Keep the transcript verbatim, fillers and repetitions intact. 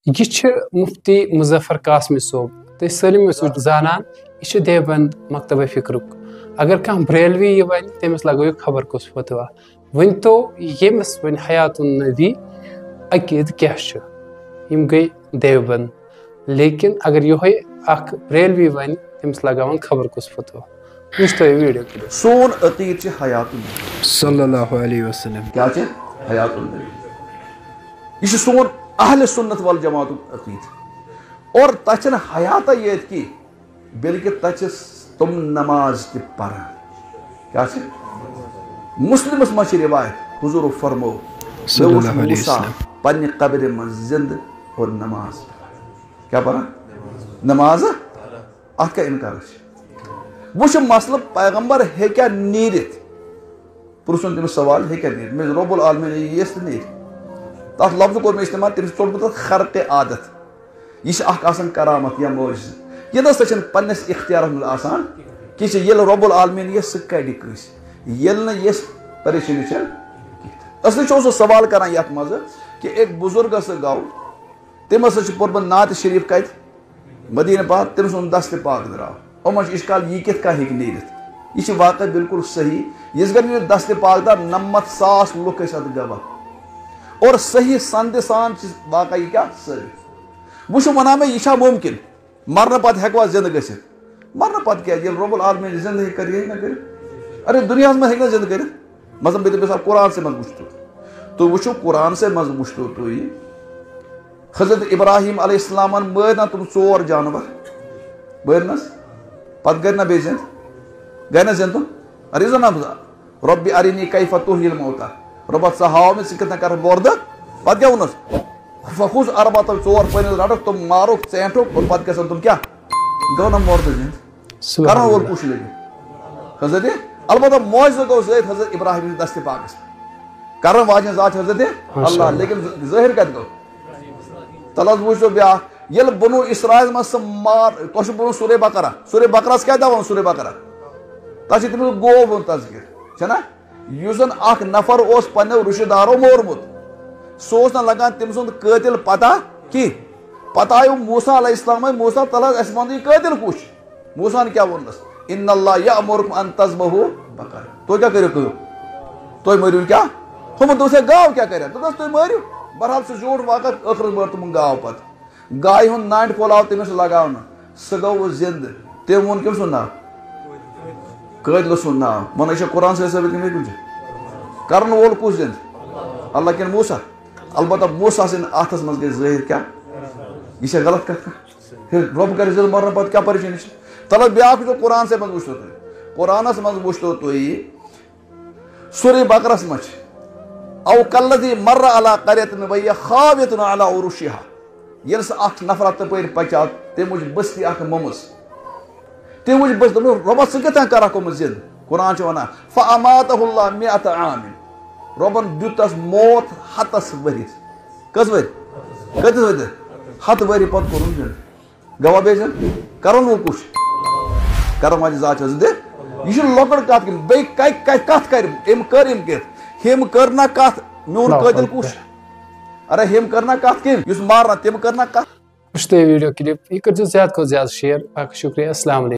یہِ چھِ مفتی مظفر قاسمی صٲب۔ تُہۍ سٲلِم ٲسِو زانان، یہِ چھِ دیوبند مکتبہ فکرُک۔ اگر کانٛہہ بریلوی یہِ وَنہِ، تٔمِس لگٲیِو خبر کُس فتوا۔ ؤنۍ تو، ییٚمِس وۄنۍ حیات النبی عقیٖدٕ کیٛاہ چھُ؟ یِم گٔے دیوبند۔ لیکن اگر یِہوٚے اکھ بریلوی وَنہِ، تٔمِس لگاوان خبر کُس فتوا۔ وٕچھ تُہۍ ویٖڈیو کلپ۔ سون عقیٖدٕ چھِ حیات النبی۔ صلی اللہ علیہ وسلم۔ کیٛاہ چھِ؟ حیات النبی۔ یہِ چھُ سون اہل سنت والجماعتُک عقیٖدٕ۔ اور تَتھ چھَنہٕ حیاتہ یٲتۍ کینٛہہ، بلکہِ تَتہِ چھِ تِم نماز تہِ پَران۔ کیٛاہ چھِ؟ مسلمس منٛز چھِ روایت، حضور فرمو، صلی مےٚ وُچھ اللہ علیہ موسیٰ وسلم۔ پننہِ قبرِ منٛز زندٕ اور نماز پَران۔ کیٛاہ پَران؟ نماز۔ اَتھ کیٛاہ اِنکار چھِ؟ وۄنۍ چھُ مسلہٕ، پیغمبر ہیٚکیٛاہ نیٖرِتھ؟ پرٛژھُن تٔمِس سوال، ہیٚکیٛاہ نیٖرِتھ؟ مےٚ رب العالمین یِیَس تہٕ نیرِ۔ تَتھ لفظُک کوٚر مےٚ استعمال، تٔمِس ژوٚٹ بہٕ تَتھ خرقِ عادت۔ یہِ چھِ اَکھ آسان کرامت یا معجزٕ۔ یہِ نہ سا چھِنہٕ پنٛنِس اختیارَس منٛز آسان کینٛہہ، ییٚلہِ رب العالمین یِیَس، سُہ کَڑِ کٲنٛسہِ۔ ییٚلہِ نہٕ یِیَس، پریشٲنی چھَنہٕ کینٛہہ۔ اصلی چھُ سُہ سوال کران یَتھ منٛز کہِ أکۍ بُزرگَس گوٚو، تٔمۍ ہسا چھُ پوٚرمُت نعت شریف کَتہِ؟ مدینہ پاک، تٔمۍ سُنٛد دست پاک درٛاو۔ یِمَن چھُ اشکال، یہِ کِتھ کٔنۍ ہیٚکہِ نیٖرِتھ؟ یہِ چھِ واقعہ بالکل صحیح۔ یِژھ گرِ یہِ دست پاک درٛاو، نَمَتھ ساس لُکھ ٲسۍ اَتھ گواہ۔ اور صحیح سند سان چھِ واقعہ یہِ کیٛاہ ثٲبت۔ وۄنۍ چھُ وَنان مےٚ، یہِ چھا مُمکِن؟ مرنہٕ پتہٕ ہٮ۪کوا زِندٕ گٔژھِتھ؟ مرنہٕ پتہٕ کیٛازِ؟ ییٚلہِ رب العالمین زِندٕ ہیٚکہِ کٔرِتھ، یہِ ہیٚکہِ نہ کٔرِتھ۔ اَرے، دُنیاہَس منٛز ہیٚکہِ نہ زِندٕ کٔرِتھ؟ مثلاً، بہٕ دِمہٕ مثال، قرآن سے منٛز وٕچھتو۔ تُہۍ وٕچھِو، قرآن سے منٛز وٕچھتو تُہۍ۔ حضرت ابراہیم علیہ السلامن مٲرۍ نا تِم ژور جانور؟ مٲرۍ نس؟ پتہٕ گٔے نا بیٚیہِ زِندٕ؟ گٔے نا زِندٕ تِم؟ اَرے، زَن نہ، رب ارینی کیف تحیی الموتیٰ۔ رۄبا، ژٕ ہاو مےٚ، ژٕ کِتھ کٔنۍ کَرَکھ مُردٕ؟ پتہٕ کیٛاہ ووٚنُس؟ فخذ اربعة، ژور پٔنٛزۍ رَٹَکھ، تِم مارُکھ، ژیٹُکھ، اور پتہٕ گژھن تِم کیٛاہ؟ گوٚو نا مُردٕ زِندٕ؟ سبحان کرن وول اللہ۔ کُس چھُ لیکن؟ حضرت، البتہ معجزہ گوٚو زٲہِد حضرت ابراہیم سٕنٛدِ دستِ پاکس پٮ۪ٹھ۔ کرن واجٮ۪ن ذات چھِ حضرت ماشاء اللہ، اللہ۔ لیکن ظٲہِر کتہِ گوٚو؟ تَلہٕ حظ وٕچھو بیٛاکھ، ییٚلہِ بنو اسرائیل منٛز سُہ مار، تۄہہِ چھُ پوٚرمُت سورہ بقرہ، سورہ بقرہس کیٛاہ دپان سورہ بقرہ؟ تَتھ چھِ تٔمِس گوو ہُنٛد تذکر، چھَنا؟ یُس زن اکھ نفر اوس پننیو رشتہٕ دارو مورمُت، سُہ اوس نہٕ لگان تٔمۍ سُنٛد قٲتِل پتہ کینٛہہ۔ پتہٕ آیو موسیٰ علیہ السلام، موسیٰ، تَلہٕ حظ اَسہِ وَن یہِ قٲتِل کُس چھُ؟ موسیٰ ہن کیٛاہ ووٚننَس؟ ان اللہ یأمرکم ان تذبحوا بقرہ۔ تُہۍ کیٛاہ کٔرِو کٲم؟ تُہۍ مٲرِو کیٛاہ؟ ہُمَن دوٚپُس ہے گاو کیٛاہ کَرِ؟ دوٚپنَس تُہۍ مٲرِو۔ بہرحال سُہ زیوٗٹھ واقعہ، ٲخرَس مٲر تِمَن گاو پَتہٕ۔ گایہِ ہُنٛد نانٹہِ پھوٚل آو تٔمِس لگاونہٕ۔ سُہ گوٚو زِندٕ۔ تٔمۍ ووٚن کٔمۍ سُنٛد ناو؟ قٲتلہٕ سُنٛد ناو۔ وَنان یہِ چھا قرآن سۭتۍ ثٲبت کِنہٕ بیٚیہِ کُنہِ جایہِ؟ کَرَن وول کُس زِندٕ؟ اللہ کِنہٕ موسیٰ؟ البتہ موسیٰ سٕنٛدِ اَتھَس منٛز گٔے ظٲہِر کیٛاہ؟ یہِ چھا غلط کَتھ کانٛہہ؟ ہے، رۄب کَرِ زِندٕ مَرنہٕ پَتہٕ کیٛاہ پریشٲنی چھِ؟ تَلہٕ بیٛاکھ وٕچھو قرآن سۭتۍ منٛز وٕچھتو تُہۍ۔ قرآنَس منٛز وٕچھتو تُہۍ۔ سورہ بقرہس منٛز چھِ، او کلذی مر علی قریۃ وہی خاویۃ علی عروشہا۔ ییٚلہِ سُہ اکھ نفرا تپٲرۍ پکیو، تٔمۍ وٕچھ بستی اکھ مٔمٕژ۔ تٔمۍ وٕچھ بستی، دوٚپُن، رۄبا، ژٕ کِتھ کٔنۍ کرکھ یِمن زِندٕ؟ قرآن چھُ ونان، فاماتہ اللہ مئۃ عام۔ رۄبن دیُت تس موت ہتس ؤرِیس۔ کٔژ ؤرۍ؟ کۭتِس ؤرۍ؟ ہتھ ؤری پتہٕ کوٚرُن زِندٕ۔ گواہ بیٚیہِ زن کرن وول کُس چھُ؟ کرن واجہِ ذات چھِ زِندٕ۔ یہِ چھُ لۄکٕٹ کتھ کِنہٕ بیٚیہِ کتہِ، کتہِ، کتھ کرِ؟ أمۍ کٔر أمۍ کِتھ؟ أمۍ کٔر نہ کتھ، میون نہ، قٲتِل نہ۔ کُس چھُ؟ اَرے، أمۍ کٔر نہ کتھ کٔمۍ؟ یُس مارنا، تٔمۍ کٔر نہ کتھ؟ وٕچھ تُہۍ ویٖڈیو کلپ، یہِ کٔرۍزیو زیادٕ کھۄتہٕ زیادٕ شیئر۔ باقٕے شُکریہ، السلام علیکم۔